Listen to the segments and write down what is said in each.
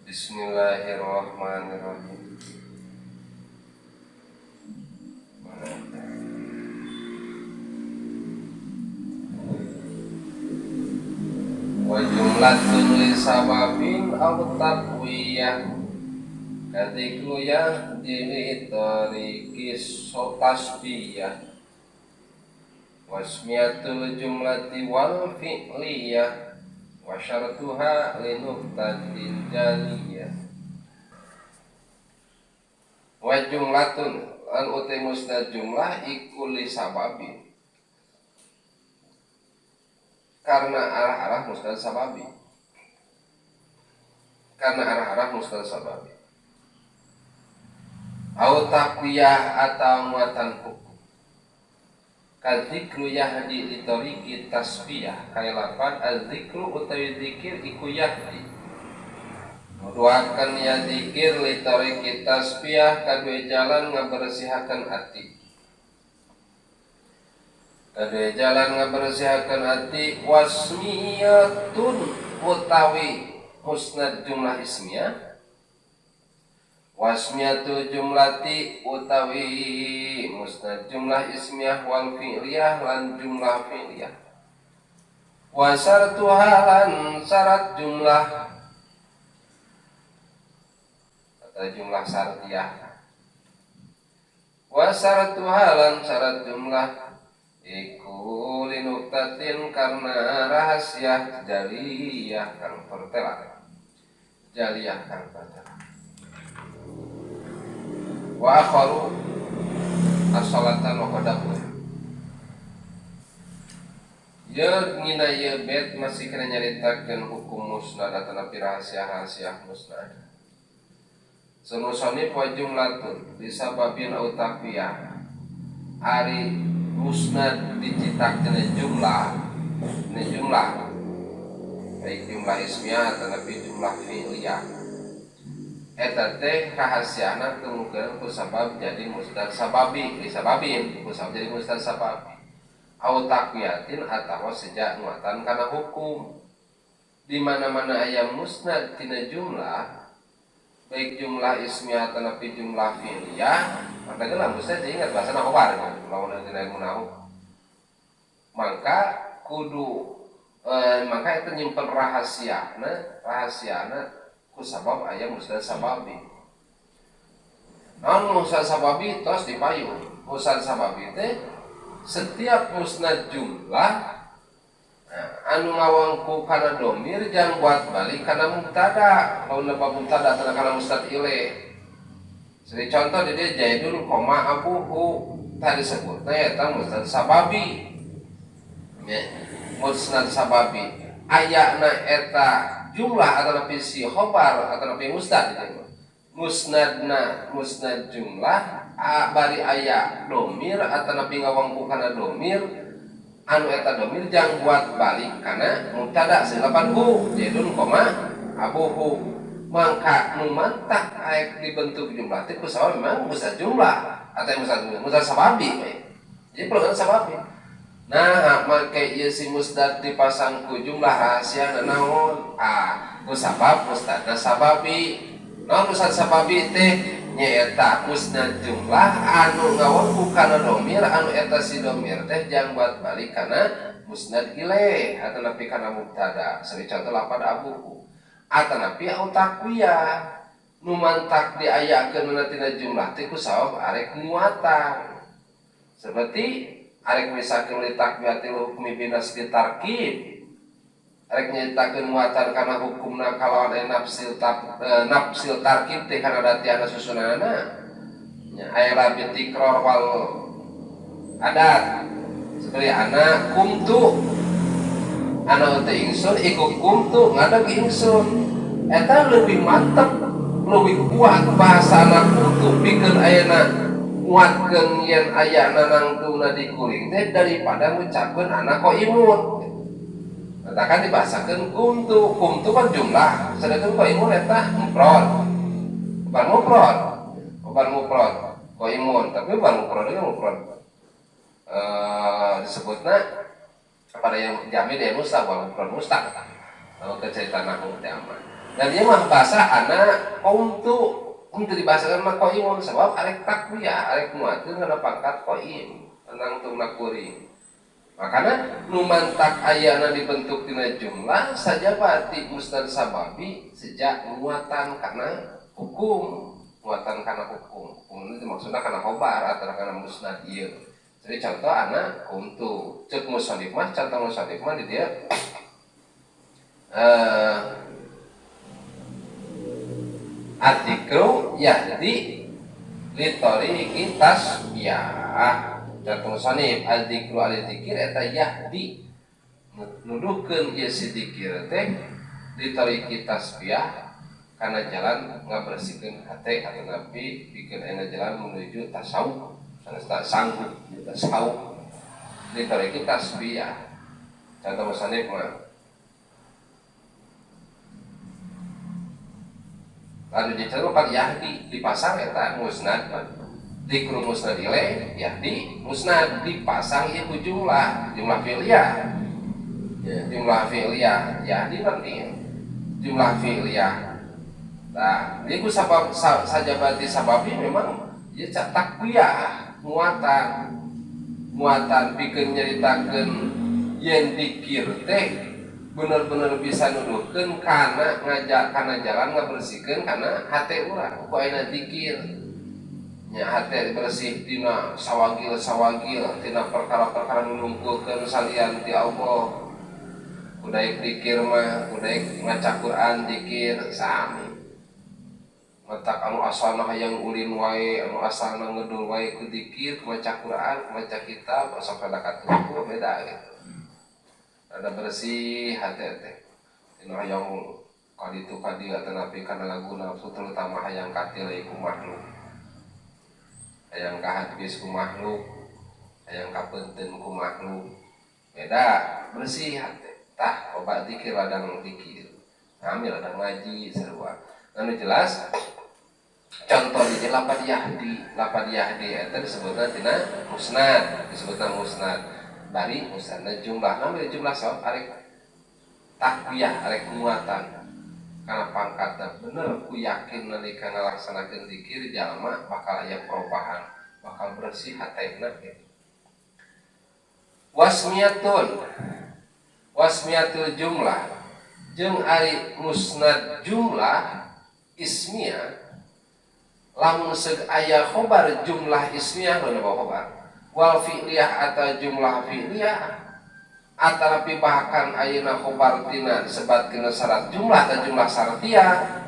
Bismillahirrahmanirrahim. Wa jumlatun li sababin aw taqwiyah kadzikru yahdi li tariqis tasbiyah wasmiyatul jumlati wal fi'liyah wa syartuha li nuqtatin jaliyah. Wa jumlatun an uti musnad jumlah iku li sababin, karena arah-arah musnad sababi, karena arah-arah musnad sababi au taqwiyah atau muatan hukum. Kadzikru yahdi li tariqi tasbiyah, kaya lapan azzikru utawi zikir iku yahdi nuduhakeun ya zikir li tariqi tasbiyah kadue jalan ngabersihakeun ati, kadue jalan ngabersihakeun ati. Wasmiyatun utawi musnad jumlah ismiyah, wasmiyatul jumlati utawi musnad jumlah ismiyah wal fi'liyah lan jumlah fi'liyah, wa syartuha lan syarat jumlah atau jumlah syartiyah, wa syartuha lan syarat jumlah iku linuktatin karena rahasia jaliyah kang pertela, jaliyah kang pertela. Wa akharu as-salatan wa qadamu. Ye ngina ye bet masih kena nyaritakeun hukum musnad atanapi rahasia-rahasia musnad. Sunusani wa jumlatun disababin au taqwiyah. Ari musnad dicitakeun jumlah, ini jumlah. Baik jumlah ismiyah atanapi jumlah fi'liyah. Eta teh rahasiana kemungkinan ku sabab jadi musnad sababi, li sababin ku sabab jadi musnad sababi. Au taqwiyatin atawa sejak muatan kana hukum. Di mana-mana aya musnad tina jumlah, baik jumlah ismiyah atanapi jumlah fi'liyah, maka geus musnad ingat bahasana khobar lamun tina munahu. Maka kudu maka itu nyimpen rahasiana, rahasiana ku sabab aya musnad sababi. Naon musnad sababi tos dipayung. Musnad sababi teh setiap musnad jumlah nah, anu ngawangku kana domir jang buat balik kana mubtada. Lamun bab mubtada atau kana musnad ilaih. Jadi contoh di dieu Zaidun koma abuhu tadi sebutna eta musnad sababi. Nya, musnad sababi ayana eta jumlah atau napi si khobar atau napi musnad gitu. Musnadna musnad jumlah a, bari aya domir atau napi ngawangku kana domir anu eta domir jang buat balik kana mubtada selapan hu Zaidun koma abuhu. Mangka nu mantak aek dibentuk jumlah teh ku sabab memang musnad jumlah atau musnad sababi we. Jadi perlu sababi. Nah, make ieu si musnad dipasang ku jumlah rahasia naon? Ah, ku sabab musnadna sababi. Naon musnad sababi teh? Nyaeta musnad jumlah anu ngawangku kana domir anu eta si domir teh jang buat balik kana musnad ilaih atanapi kana mubtada. Seri contoh lapad abuhu. Atanapi au taqwiyah nu mantak diayakeun tina jumlah teh ku sabab arek muatan. Seperti arek misalkan li takwiyatil hukmi binasbi tarkib, arek nyaritakeun muatan kana hukumna kalawan nafsil nafsil tarkib teh kana datiana susunanana nya aya labi tikror wal adat. Seperti ana kumtu, ana teh ingsun iku kumtu ngadeg ingsun, eta lebih mantep lebih kuat bahasana kumtu pikeun ayeuna nguatkeun yen aya nanangtuna di kuring teh daripada ngucapkeun ana qaimun. Eta kan dibahasakeun kumtu, kumtu kan jumlah, sedangkan qaimun eta mufrad. Bukan mufrad, bukan mufrad, qaimun, tapi bukan mufrad ieu mufrad. Disebutna pada yang jami dia mustaq, wal mufrad mustaq. Lamun ke cerita nahwu teh aman. Dan ieu mah bahasa ana qomtu henteu dibahasakeun mah qaimun sabab arek takwiyah arek nguatkeun kana pangkat qaim nangtungna kuring. Makana nu mantak ayana dibentuk tina jumlah sajabati musnad sababi sejak muatan kana hukum, muatan kana hukum. Hukum itu maksudna kana khobar atau kana musnad ieu. Jadi contoh ana qomtu ceuk musannif mah contoh musannif mah di dieu adzikru yahdi li tariqi tasbiyah. Contoh musannif adzikru adzikir eta yahdi nuduhkeun ieu si dzikir teh li tariqi tasbiyah kana jalan ngabersihkeun hate atau nabi bikin aya jalan menuju tasawuf sanes tak sanggup tasawuf li tariqi tasbiyah. Contoh musannif mah lalu dicatat pada yahdi dipasang eta musnad dikru musnad ile yahdi musnad dipasang ieu ku jumlah jumlah fi'liyah ya, jumlah fi'liyah yahdi berarti jumlah fi'liyah. Nah ieu ku sabab sajabati sababi memang ieu takwiyah muatan muatan pikeun nyaritakeun yen dikir teh bener-bener bisa nuduhkeun kana ngajak kana jalan ngabersihkeun kana hate urang ku ayeuna zikir nya hate bersih tina sawagil-sawagil tina perkara-perkara nu nungkulkeun salian ti Allah. Kudaek zikir mah kudaek maca Quran zikir sami matak anu asalna hayang ulin wae anu asalna ngedul wae ku zikir ku maca Quran ku maca kitab sok rada katuhu beda gitu. Ada bersih hati teh tina hayang kaditu kadieu tetapi kana lagu nafsu terutama hayang katil ku makhluk hayang kahadis ku makhluk hayang kapeunteun ku makhluk beda bersih hati tah obat zikir ladang zikir amil ladang ngaji sarua anu jelas contoh di lapad yahdi eta disebutna tina musnad disebutna musnad bari musnadna jumlah namanya jumlah sok arek takwiyah arek muatan kana pangkatna bener ku yakin nalika ngalaksanakeun zikir jalma bakal aya perubahan bakal bersih hatena gitu. Wasmiyatun wasmiyatul jumlah jeung ari musnad jumlah ismiyah lamun seug aya khobar jumlah ismiyah nu khobar wal fi'liyah atau jumlah fi'liyah atanapi bahkan ayeuna khobar tina disebatkeun syarat jumlah atau jumlah syartiyah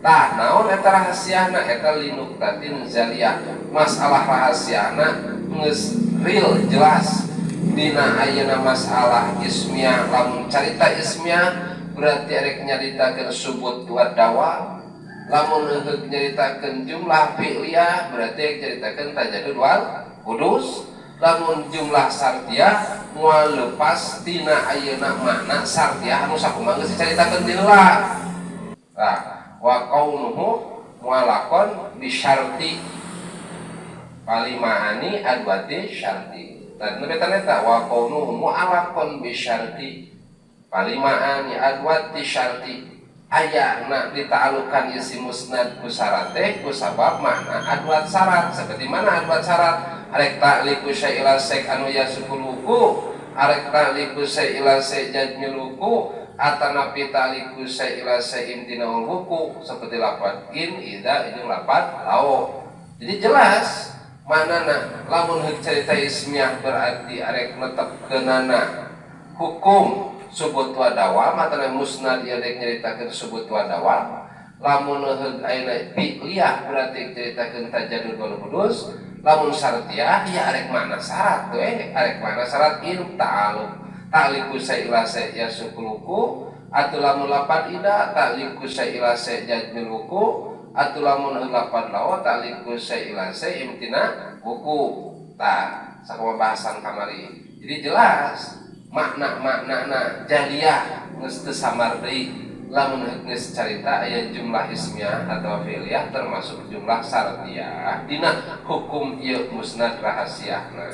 tah naon eta rahasiana eta linuktatin zaliyah masalah rahasiana geus real jelas dina ayeuna masalah ismiyah lamun carita ismiyah berarti arek nyaritakeun subut wa dawa lamun heuh nyaritakeun jumlah fi'liyah berarti arek nyaritakeun tajadud wal kudus lamun jumlah sartiah moal lepas tina ayeuna makna sartiah anu sakumaha geus dicaritakeun ti heula. Tah wa kaunuhu mualakon bi syarti palimaani adwati syarti. Tah nu eta wa kaunuhu mualakon bi syarti palimaani adwati syarti ayana dita'alukan isi musnad ku syarat teh ku sabab makna adwat syarat seperti mana adwat syarat arek ta'liku syai'ila sek anu yasukuluku arek ta'liku syai'ila sek jadmiluku atanapi ta'liku syai'ila sek imtinaul wuku seperti lafad in idza jeung lafad lao. Jadi jelas manana lamun heuk carita ismiyah berarti arek netepkeunana hukum subut wa dawam atana musnad ieu rek nyaritakeun subut wa dawam lamun heug ayeuna fi'liyah berarti nyaritakeun tajadud wal hudus lamun syartiyah ya arek makna syarat we arek makna syarat in ta'alluq ta'liqu sa'ila sa yasukuluku atuh lamun lapan ida ta'liqu sa'ila sa jadmiluku atuh lamun lapan lawa ta'liqu sa'ila sa imtina wuku tah sakumaha bahasan kamari. Jadi jelas makna-maknana jaliyah geus teu samar deui lamun geus carita aya jumlah ismiyah atau fi'liyah termasuk jumlah syartiyah dina hukum ieu musnad rahasiahna.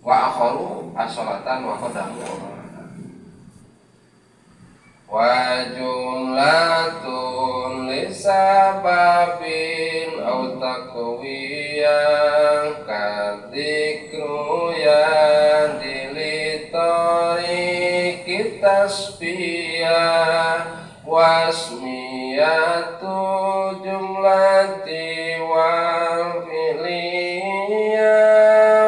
Wa akharu as-salatan wa qadamu. Wa jumlatun lisababin au taqwiyah kadzikru yahdi li tariqi tasfiyah wasmiyatu jumlati wal fi'liyah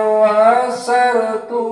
wasartu